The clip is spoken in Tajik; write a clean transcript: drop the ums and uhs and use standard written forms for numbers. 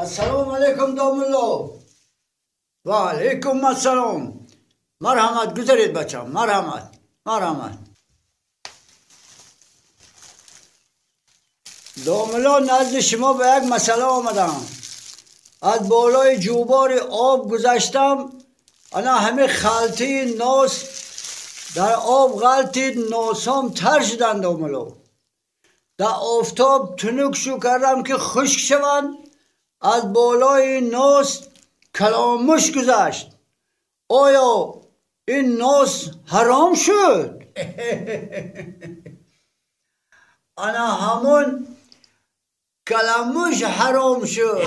Ассалому алайкум, домулло. Ва алайкум ассалом. Марҳамат, гузаред, бачам, марҳамат, марҳамат. Домулло, назди шумо ба як масъала омадам. Аз болои ҷӯбори об гузаштам, ана ҳамин халтаи нос дар об ғалтид, носом тар шуданд, домулло. Дар офтоб тунук шу кардам, ки хушк шаванд, аз болои нос каломуш гузашт. Оё ин нос ҳаром шуд? Ана ҳамон каламуш ҳаром шуд.